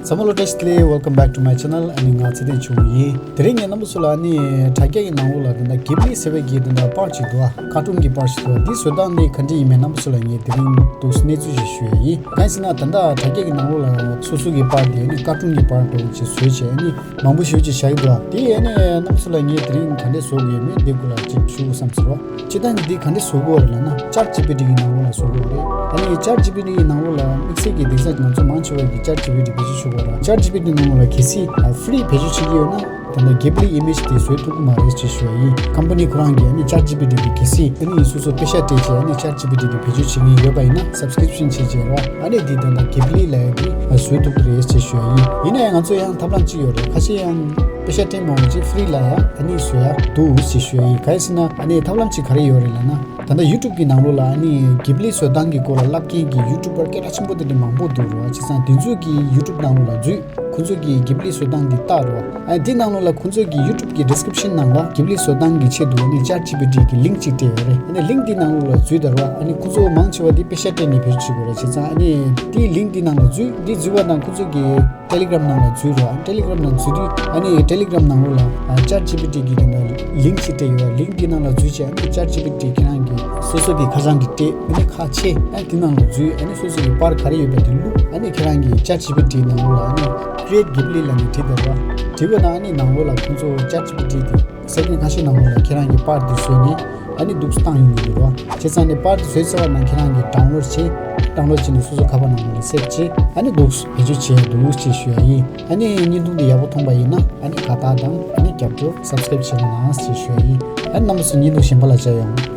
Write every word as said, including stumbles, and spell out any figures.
ཚང་མ་ལ་བཀྲ་ཤིས་བདེ་ལེགས། Welcome back to my channel. ཨ་ནི་ང་ཚེ་བརྟན་ཆོས་སྐྱིད་ཡིན། དེ་རིང་ངས་རྣམ་པ་ཚོ་ལ་ཨ་ནི་དྲ་རྒྱ་གི་ནང་ལོགས་ལ་དེ་འདྲ་གྷི་བི་ལི་ཟེར་བའི་གི་དེ་འདྲ་པར་ཅིག་འདུག་ཨ། ཀར་ཊུན་གྱི་པར་ཞིག་འདུག་ཨ། འདི་བཟོ་སྟངས་འདི་ག་འདྲ་ཡིན་མིན་རྣམ་པ་ཚོ་ལ་ངས་དེ་རིང་འདུག་གནས་ཚུལ་ཞིག་ཞུ་ཡ་ཡིན། གང་ཡིན་ཟེར་ན་ད་ལྟ་དྲ་རྒྱ་གི་ནང་ལོགས་ལ་སོ་སོ་གི་པར་དེ་ཨ་ནི་ཀར་ཊུན་གྱི་པར་འདྲ་བོ་ཅིག་བཟོས་བྱས་ཨ་ནི་མང་པོ་ཞེ་པོ་ཅིག་བཞག་གི་འདུག་ཨ། དེ་ཨ་ནི་རྣམ་པ་ཚོ་ལ་ངས་དེ་རིང་ག་འདྲ་བཟོ་དགོས་མིན་འདི་སྐོར་ལ་ཅིག་ཞུ་དགོས་བསམ་ཟེར་བ། སྤྱིར་བཏང་གི་འདི་ག་འདྲ་བཟོ་དགོས་རེད་ལབ་ན་ཅེཊ་ཇི་པི་ཊི་གི་ནང་ལོགས་ལ་བཟོ་དགོས་རེད། ཨ་ནི་ཅེཊ་ཇི་པི་ཊི་གི་ནང་ལོགས་ལ་དམིགས་བསལ་གྱི་དེང་སང་ང་ཚོ་མང་ཆེ་བ་གི་ཅེཊ་ཇི་པི་ཊི་བེད་སྤྱོད་བྱེད་དགོས་རེད། ཅེཊ་ཇི་པི་ཊི་ནང་ལོགས་ལ་གལ་སྲིད་ཕི་རི་བེད་སྤྱོད་བྱེད་ཀྱི་ཡོད་ན་ད་ལྟ་གྷི་བི་ལི་ཨི་མེཇ་དེ་བཟོ་ཐུབ་ཀྱི་མ་རེད་ཅེས་ཞུ་ཡ་ཡིན། ཀམ་པ་ནི་ཁོ་རང་གིས་ཨ་ནི་ཅེཊ་ཇི་པི་ཊི་གི་གལ་སྲིད་ཨ་ནི་སོ་སོ་པེ་ཤ་སྤྲད་བྱས་ཨ་ནི་ཅེཊ་ཇི་པི་ཊི་དེ་བེད་སྤྱོད་བྱེད་མཁན་ཡོད་པ་ཡིན་ན་སབ་སི་ཀི་རིབ་ཤན་བྱེད་བྱས་རེད་བ། ཨ་ནི་འདི་ད་ལྟ་གྷི་བི་ལི་ལབ་ཡ་དེ་བཟོ་ཐུབ་ཀྱི་རེད་ཅེས་ཞུ་ཡ་ཡིན། ཡིན་ན་ཡང་ང་ཚོ་ཡང་ཐབས་ལམ་གཅིག་ཡོད་རེད། ཁ་ཤས་ཡང་པེ་ཤ་སྤྲད་མ་འོང་ཅིག་ཕི་རི་ལ་ཡ་ཨ་ནི་བཟོ་ཡ་འདུག་ཅེས་ཞུ་ཡ་ཡིན། གང་ཡིན་ཟེར་ན་ཨ་ནི་ཐབས་ལམ་གཅིག་ག་རེ་ཡོད་རེད་ལབ་ན། ད་ལྟ་ཡུ་ཊུབ་ཀྱི་ནང་ལོགས་ལ་ཨ་ནི་གྷི་བི་ལི་བཟོ་སྟངས་ཀྱི་སྐོར་ལ་བསླབ་མཁན་གྱི་ཡུ་ཊུབ་པར་སྐད་གྲགས་ཆེན་པོ་དེ་འདྲ་མང་པོ་འདུག་རེད་བ། བྱས་ཙང་དེ་ཚོ་གི་ཡུ་ཊུབ་ནང་ལོགས་ལ་འཛུལ། ཁོ་ཚོ་གི་གྷི་བི་ལི་བཟོ་སྟངས་འདི་བལྟ་རེད་བ། ཨ་ནི་དེ་ནང་ལོགས་ལ་ཁོ་ཚོ་གི་ཡུ་ཊུབ་ཀྱི་ཌི་སི་ཀི་རིབ་ཤན་ནང་ལ་གྷི་བི་ལི་བཟོ་སྟངས་ཀྱི་ཆེད་དུ་ཨ་ནི་ཅེཊ་ཇི་པི་ཊི་གི་ལིང་ཅིག་སྤྲད་ཡོད་རེད། ཨ་ནི་ལིང་འདི་ནང་ལོགས་ལ་འཛུལ་ད་རེད་བ། ཨ་ནི་ཁོ་ཚོ་མང་ཆེ་བ་དེ་པེ་ཤ་སྤྲད་ནས་བེད་སྤྱོད་བྱེད་དགོས་རེད། བྱས་ཙང་ཨ་ནི་དེ་ལིང་འདི་ནང་ལ་འཛུལ། འདི་འཛུལ་བ་དང་ཁོ་ཚོ་གི་ཊེ་ལི་གྷི་རམ་ནང་ལ་འཛུལ་རོགས། ཨ་ཊེ་ལི་གྷི་རམ་ནང་འཛུལ་དུས་ཨ་ནི་ཊེ་ལི་གྷི་རམ་ནང་ལོགས་ལ་ཨ་ཅེཊ་ཇི་པི་ཊི་གི་དེ་འདྲ་ལིང་ཅིག་སྤྲད་ཡོད་པ། ལིང་དེ་ནང་ལ་འཛུལ་བྱས་ཨ་ནི་ཅེཊ་ཇི་པི་ཊི་ཁྱེད་རང་གི་སོ་སོ་གི་ཁ་བྱང་དེ་སྤྲད། ཨ་ནི་ཁ་ཕྱེ། ཨ་ནི་དེ་ནང་ལ་འཛུལ། ཨ་ནི་སོ་སོ་གི་པར་ག་རེ་ཡོད་པ་དེ་བླུགས། ཨ་ནི་ཁྱེད་རང་གི་ཅེཊ་ཇི་པི་ཊི་ནང་ལོགས་ལ་ཨ་ནི་ཀི་རི་ཨེཊ་གྷི་བི་ལི་ལབ་ནས་བྲིས་དང་རོགས། བྲིས་པ་དང་ཨ་ནི་ནང་ལོགས་ལ་ཁོང་ཚོ་ཅེཊ་ཇི་པི་ཊི་དེ་སེ་ཀེན་ཁ་ཤས་ནང་ལོགས་ལ་ཁྱེད་རང་གི་པར་དེ་བཟོས་ནས་ཨ་ནི་འདུག་སེ་བཏང་ཡོང་གི་འདུག་རོགས། བྱས་ཙང་ནི་པར་དེ་བཟོས་ཚར་བ་ནང་ཁྱེད་རང་གིས་ཌའུན་ལོཌ་བྱེད། ཌའུན་ལོཌ་བྱས་ནས་སོ་སོ་ཁ་པར་ནང་ལ་སེབ་བྱེད། ཨ་ནི་འདུག་སེ་བེད་སྤྱོད་བྱེད་ཡ་འདུག་ཅེས་ཞུ་ཡ་ཡིན། ཨ་ནི་བརྙན་ཐུང་འདི་ཡག་པོ་མཐོང་པ་ཡིན་ན་ཨ་ནི་དགའ་རྟགས་དང་ཨ་ནི་རྒྱབ་སྐྱོར་སབ་སི་ཀི་རེབ་བྱེད་རོགས་གནང་ཞེས་ཞུ་ཡ་ཡིན། ཨ་ནི་རྣམ་པ་ཚོ་བརྙན་ཐུང་གཞན་པ་ལ་མཇལ་ཡོང་།